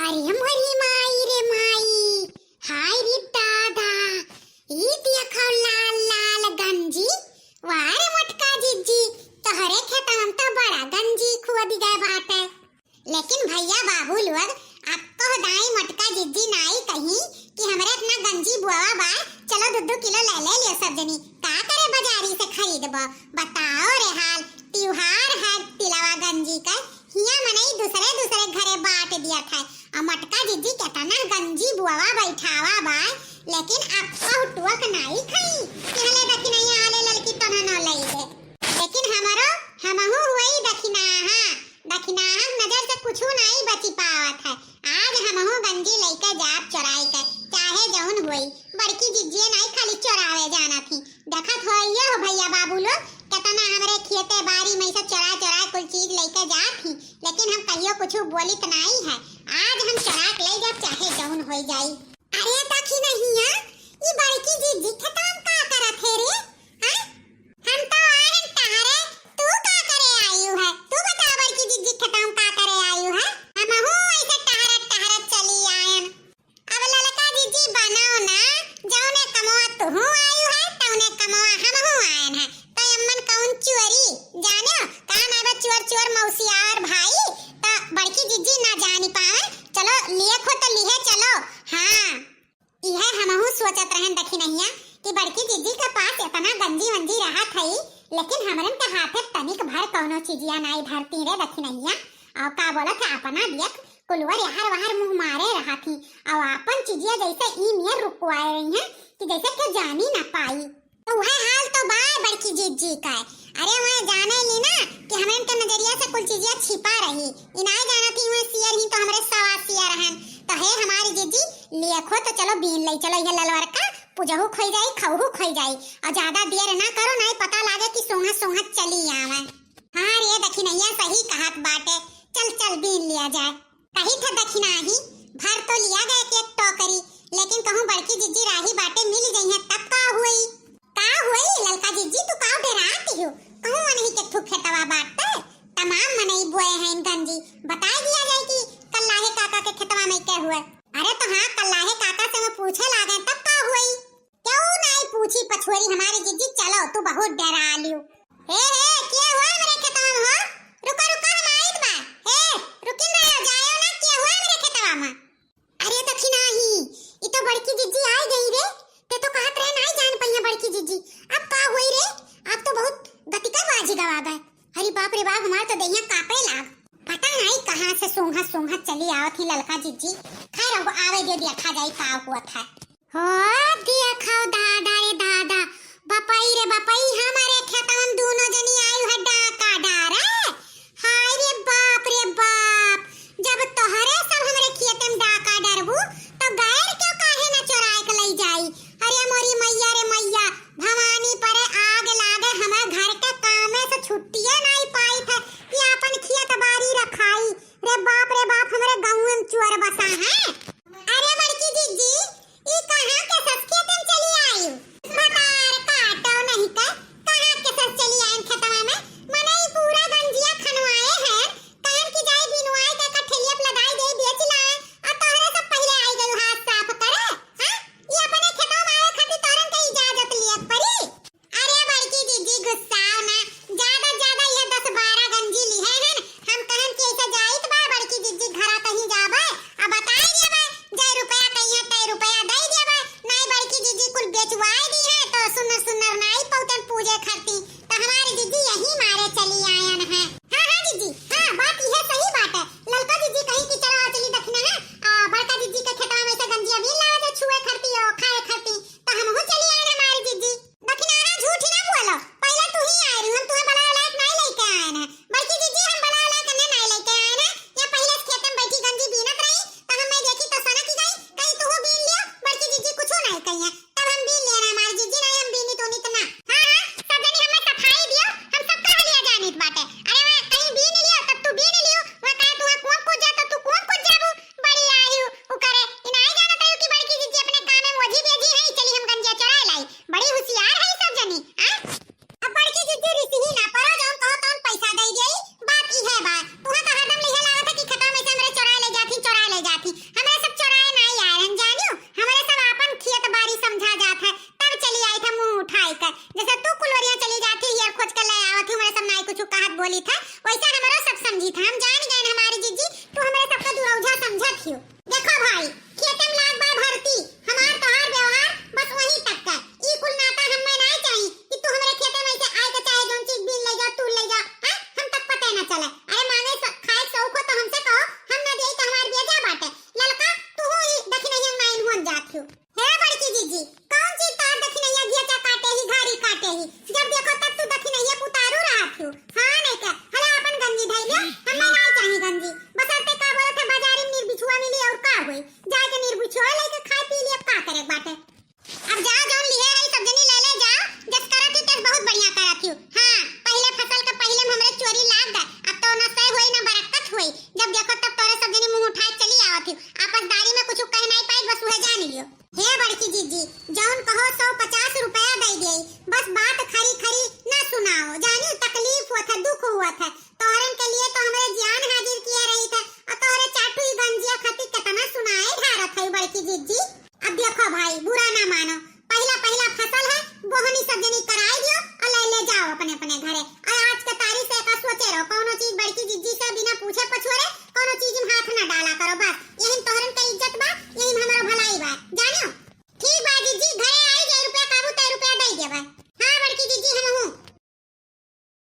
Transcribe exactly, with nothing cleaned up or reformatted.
अरे मोरी माई रे माई, हाय रे दादा, ई देखो लाल लाल गंजी। वाह रे मोटका जिज्जी, तोहरे खेतवा में तो बड़ा गंजी खोद गए बाटे। लेकिन भैया बाबू लोग, अब तो दाई मोटका जिज्जी नाई कहीं कि हमरे इतना गंजी बोवा बा, चलो दो दो किलो ले ले लियो सब जनी, का करे बाजारी से खरीदबो? बताओ रे हाल, त्योहार है तिलवा गंजी का, हिया मनई दूसरे दूसरे घरे बांट दिया था। आ मोटका जिज्जी केतना गंजी बोवा बैठावा बा, लेकिन अब तो टोक नाई खाई कि हले दखिनैया हले ललकी तननो लई दे। लेकिन हमरो, हमहू हुई दखिनाहा, दखिनाहा नजर से कुछू नाई बची पावत है। आज हमहू गंजी लइके जाब चोराई के, चाहे जौन होई। बड़की जिज्जिए नाई खाली चोरावे जानत ही। देखत होइए हो भैया बाबू लोग, केतना हमरे खेते बारी में से चोरा चोरा कुल चीज लइके जात ही, लेकिन हम कहियो कुछू बोलित नाई है। आज हम चोरा के लई जाब, चाहे जौन होई जाई। अरे दखिनहिया, ई बड़की जिज्जी खेतवा में का करत है रे? हैं? हम तो आए हैं टहरे, तू का करे आयु है? तू बता बड़की जिज्जी खेतवा में का करे आयु है? हमहू ऐसे टहरत टहरत चली आयन। अब ललका जिज्जी बनाओ ना, जौने कमवा तुहू आयु है, तौने कमवा हमहू आयन है। तो अम्मन कौन चोरी जान्यो? का नाई बा चोर चोर मौसी और भाई? तो बड़की जिज्जी ना जानी पावे। चलो लिए खो तो लिहे चलो। हाँ। इहे हमहू सोचत रहन दखिनहिया कि बड़की जिज्जी के पास एतना गंजी वंजी रहत हई, लेकिन हमरन के हाथे तनिक भर कौनो चीजिया नाई धरती रे दखिनहिया। और का बोलत है, अपना देख कुलवर यार वार मुँह मारे रहत ही, और आपन चीजिया जैसे ई नियर रुकवाए रही हैं कि जैसे के जानी ना पाई। तो वह हाल तो बा बड़की जिज्जी का। अरे वह जाने ली ना कि हमरन के नजरिया से कुल चीजिया छिपा रही, ई नाई जानत ही वह सियर ही तो हमरे सवा सियर रहन। तो हे हमारी जिज्जी, लियखो तो चलो बीन लई चलो, ये ललवर का पूजहू खोई जाई, खौहू खोई जाई। और ज्यादा देर ना करो, नाई पता लागे कि सोंघत सोंघत चली आवे। हाँ रे दखिनैया, सही कहत बाटे, चल चल बीन लिया जाए। कही था दखिनाही, भर तो लिया गए के एक टोकरी, लेकिन कहूँ बड़की जिज्जी राही बाटे मिल जइहें तब का हुई? का हुई ललका जिज्जी, तू का डेरात हो? कहूँ मनही के ठू खेतवा बाटे, तमाम मनई बोए हैं गंजी, बताए दिया जाए कि कल्लाहे काका के खेतवा में के हुए। अरे तो हाँ, कल्लाहे काका से मैं पूछे लागे तब का हुई? क्यों नाई पूछी पछोरी हमारी जिज्जी, चलो तू बहुत डेरा लियो। हे, हे, के हुआ हमरे खेतवा में हो? रुका, रुका, हम आइत बा। हे, रुकिन रहो, जायो ना, के हुआ हमरे खेतवा में? अरे दखिनाही, ई तो बड़की जिज्जी आई गई रे। ते तो कहत रहे नाई जान पइया बड़की जिज्जी। अब का होई रे? अब तो बहुत गतिका बाजी गवा गए। अरे बाप रे बाप, हमार तो देहिया कांपे लाग। पता नाई कहाँ से सोंघत सोंघत चली आवत ही ललका जिज्जी। खैर, अब आवे दे, देखा जाई का हुआ था। हो, देखो दादा रे दादा, बपई रे बपई, हमारे खेतवा में दूनो जनी आयु है डाका डारे। हाय रे बाप रे बाप, जब तोहरे सब हमरे खेते में डाका डरबू, तो गैर क्यों काहे न चोराए के लई जाई? अरे मोरी मैया रे मैया, भवानी परे आग लागे, हमारे घर के कामे से छुट्टिए नाई पाई थे कि आपन खेत बारी रखाई। रे बाप रे बाप, हमरे गाँव में चोर बसा है। अरे बड़की जिज्जी, ई कहाँ के सस खेते में चली आई? भतार काटो नहीं का, कहाँ के सस चली आइन खेतवा में? मने ई पूरा गंजिया खनवाए हैं, कहन की जाई बिनवाए के कठेलिया पे लदाई दे बेच लाए, और तोहरे सब पहले आई गई हाथ साफ करे, हाँ? ई अपने खेतवा में आवे खातिर तोहरन के इजाजत लिए परी? अरे बड़की जिज्जी गुस्साओ ना, ज्यादा ज्यादा ये दस बारह गंजी लिहे हन, हम कहन कि ऐसे जाइत बा बड़की जिज्जी घरा कहीं जाबे, अब बताई दिया बा बस,